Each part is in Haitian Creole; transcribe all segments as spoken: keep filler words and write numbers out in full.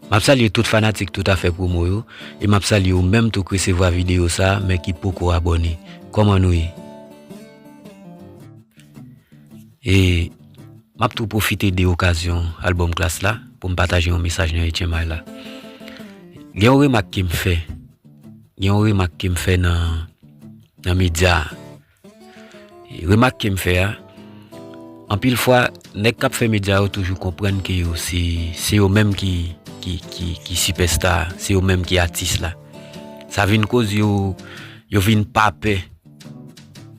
M ap salye tout fanatik Tout Afè Promo yo, e m ap salye ou menm tou k resevwa videyo sa a, men ki poko abòne. Kòman nou ye? E m ap tou pwofite de okazyon albòm Klass la pou m pataje yon mesaj nan H M I la. Gen yon remak ke m fè. Gen yon remak ke m fè nan, nan medya a. Remak ke m fè a, anpil fwa, nèg k ap fè medya yo toujou konprann ke yo se, se yo menm ki, ki, ki, ki sipèsta a, se yo menm ki atis la. Sa vin koz yo, yo vin pa pè,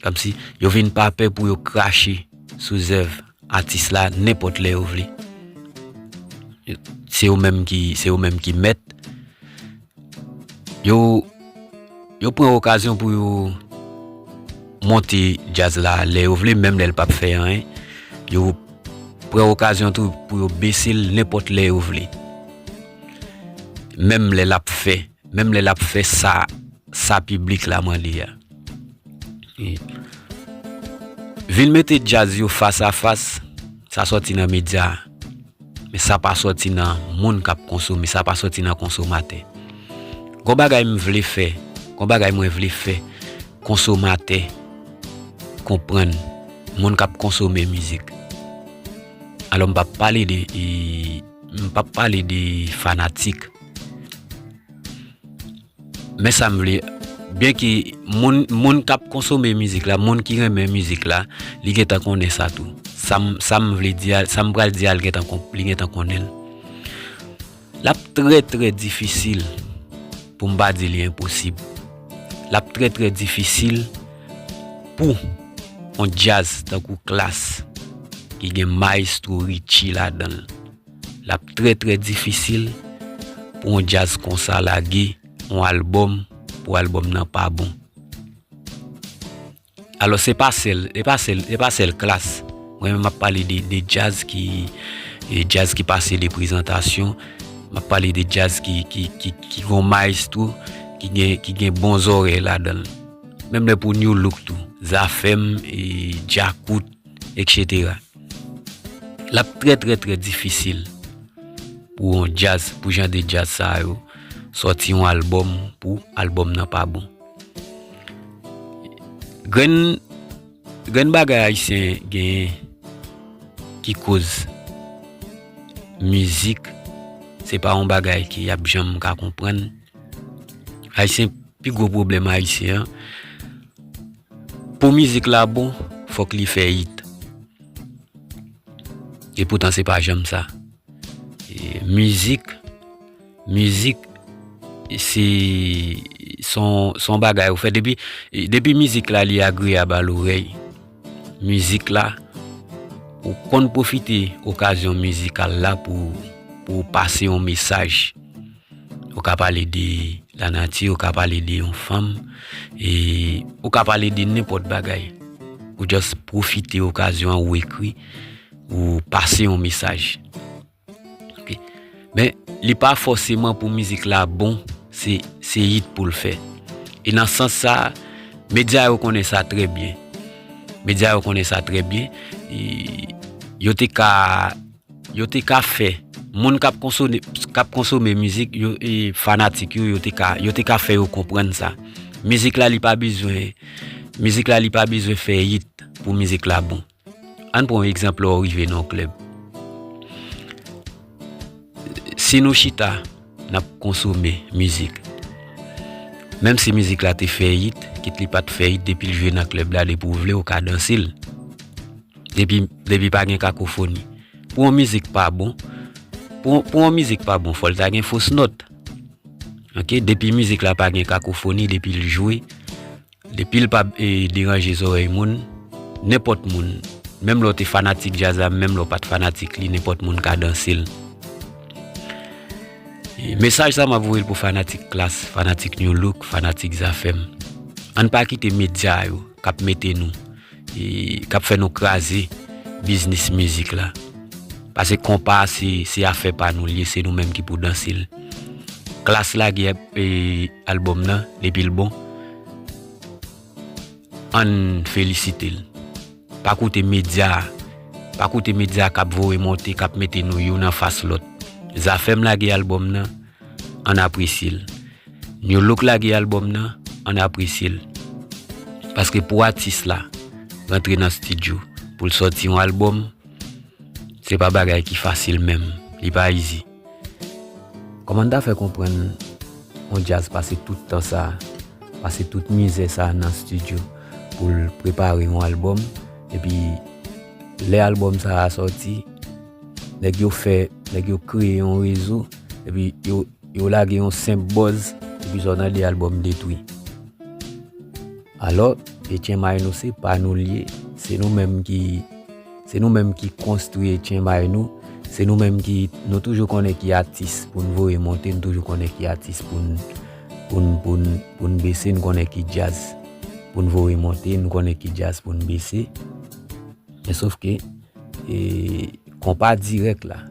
kòmsi yo vin pa pè pou yo krache sou zèv atis la nenpòt lè yo vle. Se yo menm ki, se yo menm ki mèt. Yo, yo pran okazyon pou yo monte djaz la lè yo vle, menm lè l p ap fè anyen. Yo pran okazyon tou pou yo bese l nenpòt lè yo vle. Menm lè l ap fè, menm lè l ap fè sa, sa piblik la mande a. E vin mete djaz yo fas a fas, sa sòti nan medya a. Men sa pa sòti nan moun k ap konsome, sa pa sòti nan konsomatè. Gon bagay m vle fè, gon bagay mwen vle fè konsomatè konprann, moun k ap konsome mizik. Alò, m p ap pale de, e, m p ap pale de fanatik. Men sa m vle, byenke moun, moun k ap konsome mizik la, moun ki renmen mizik la, li gentan konnen sa tou. Sa m, sa m vle di a, sa m pral di a, li gentan konp-, li gentan konnen l. L ap trè, trè difisil, pou m pa di li enposib. L ap trè, trè difisil pou yon djaz tankou Klass, ki gen Maestro Richie ladan l. L ap trè, trè difisil pou yon djaz konsa lage yon albòm, pou albòm nan pa bon. Alò, se pa sèl, se pa sèl, se pa sèl Klass. Mwen menm, m ap pale de, de djaz ki, e, djaz ki pase de prezantasyon. M ap pale de djaz ki, ki, ki, ki gon maestro, ki gen, ki gen bon zòrèy ladan l. Menm lè pou New Look tou, Zafèm, e, Djakout, etsetera. L ap trè, trè, trè difisil pou yon djaz, pou jan de djaz sa yo, sòti yon albòm pou albòm nan pa bon. Grenn, grenn bagay ayisyen genyen ki koz mizik, se pa yon bagay ke y ap janm ka konprann. Ayisyen, pi gwo pwoblèm ayisyen an, pou mizik la bon, fòk li fè hit. E poutan se pa janm sa. E, mizik, mizik, se, se yon, se yon bagay ou fè depi, depi mizik la li agreyab a lorèy. Mizik la, ou konn pwofite okazyon mizikal la pou, pou pase yon mesaj. Ou ka pale de lanati, ou ka pale de yon fanm, e ou ka pale de nenpòt bagay. Ou just pwofite okazyon an, ou ekri, ou pase yon mesaj. Ok. Men, li pa fòseman pou mizik la bon, se, se hit pou l fè. E nan sans sa, medya yo konnen sa trè byen. Medya yo konnen sa trè byen. E yo te ka, yo te ka fè moun k ap konsone-, k ap konsome mizik yo, e fanatik yo, yo te ka, yo te ka fè yo konprann sa. Mizik la, li pa bezwen, mizik la, li pa bezwen fè hit pou mizik la bon. Ann pran yon egzanp, lè w rive nan yon klèb. Si nou chita, n ap konsome mizik. Menm si mizik la te fè hit, kit li pa t fè hit, depi l jwe nan klèb la, depi w vle, ou ka danse l. Depi, depi pa gen kakofoni. Pou yon mizik pa bon, pou, pou yon mizik pa bon, fò l ta gen fos nòt. Ok, depi mizik la pa gen kakofoni, depi l jwe, depi l pa, e, deranje zòrèy moun, nenpòt moun, menm lè w te fanatik djaz la, menm lè w pa t fanatik li, nenpòt moun ka danse l. E, mesaj sa m ap voye l pou fanatik Klass, fanatik New Look, fanatik Zafèm. Ann pa kite medya yo k ap mete nou, e, k ap fè nou kraze biznis mizik la. Paske konpa a se, se afè pa nou l ye, se nou menm ki pou danse l. Klass lage, e, albòm nan, depi l bon, ann felisite l. Pa koute medya, pa koute medya k ap voye monte, k ap mete nou youn anfas lòt. Zafèm lage albòm nan, ann apresye l. New Look lage albòm nan, ann apresye l. Paske pou atis la rantre nan estidyo pou l sòti yon albòm, se pa bagay ki fasil menm. Li pa easy. Kòman n ta fè konprann yon djaz pase tout tan sa, pase tout mizè sa nan estidyo pou l prepare yon albòm, epi lè albòm sa a sòti, nèg yo fè, nèg yo kreye yon rezo, epi yo, yo lage yon senp buzz, epi sa w tande albòm detwi. Alò, Etienne Maïno se pa nou l ye, se nou menm ki, se nou menm ki konstwi Etienne Maïno, se nou menm ki, nou toujou konnen ki atis pou n voye monte, nou toujou konnen ki atis pou n, pou n, pou n, pou n bese, nou konnen ki djaz pou n voye monte, nou konnen ki djaz pou n bese. Men sof ke, e, konpa dirèk la,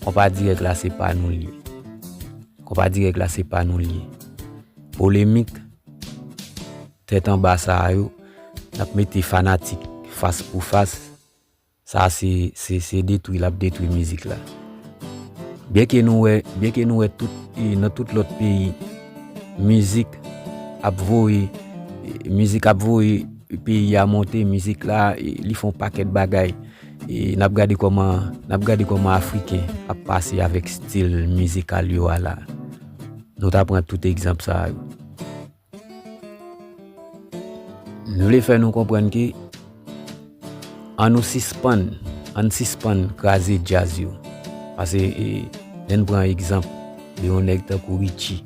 konpa dirèk la se pa nou l ye. Konpa dirèk la se pa nou l ye. Polemik, tèt anba sa a yo, n ap mete fanatik fas pou fas. Sa se, se, se detwi l ap detwi mizik la. Byenke nou wè, byenke nou wè tout, e, nan tout lòt peyi, mizik ap voye, e, mizik ap voye peyi a monte, mizik la, e, li fè yon pakèt bagay. E n ap gade kòman, n ap gade kòman Afriken ap pase avèk estil mizikal yo a la. Nou ta pran tout egzanp sa yo. M vle fè nou konprann ke ann nou sispann, ann sispann kraze djaz yo. Paske, e, lè n pran egzanp de yon nèg tankou Richie.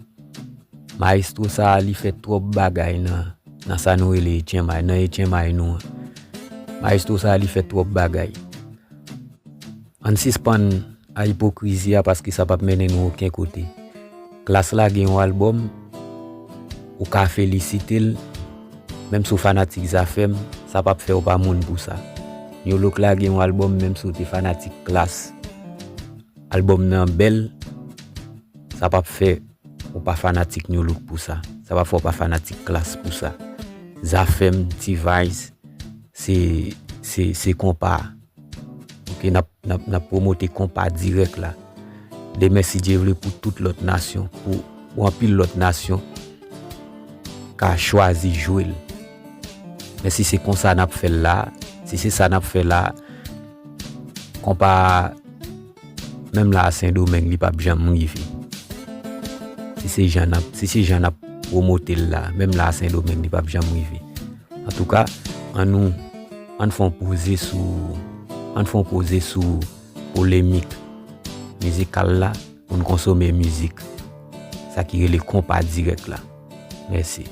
Mayestwo sa a, li fè twòp bagay nan, nan sa nou rele Etienne Maïno, nan Etienne Maïno an. Mayestwo sa a, li fè twòp bagay. Ann sispann a ipokrizi a, paske sa p ap mennen nou okenn kote. Klass lage yon albòm, ou ka felisite l, menm si w fanatik Zafèm, sa p ap fè w pa moun pou sa. New Look lage yon albòm, menm si w te fanatik Klass. Albòm nan bèl, sa p ap fè ou pa fanatik New Look pou sa. Sa p ap fè w pa fanatik Klass pou sa. Zafèm, T-Vice, se, se, se konpa. Ok, n ap, n ap, n ap pwomote konpa dirèk la. Demen, si Dye vle, pou tout lòt nasyon, pou, pou anpil lòt nasyon ka chwazi jwe l. Men si se konsa n ap fè l la, si se sa n ap fè la, konpa menm la a Sendomeng, li p ap janm rive. Si se jan n ap, si se jan n ap pwomote l la, menm la a Sendomeng, li p ap janm rive. Antouka, ann nou, ann fè yon poze sou, ann fè yon poze sou polemik mizikal la, pou n konsome mizik, sa ki rele konpa dirèk la. Mèsi.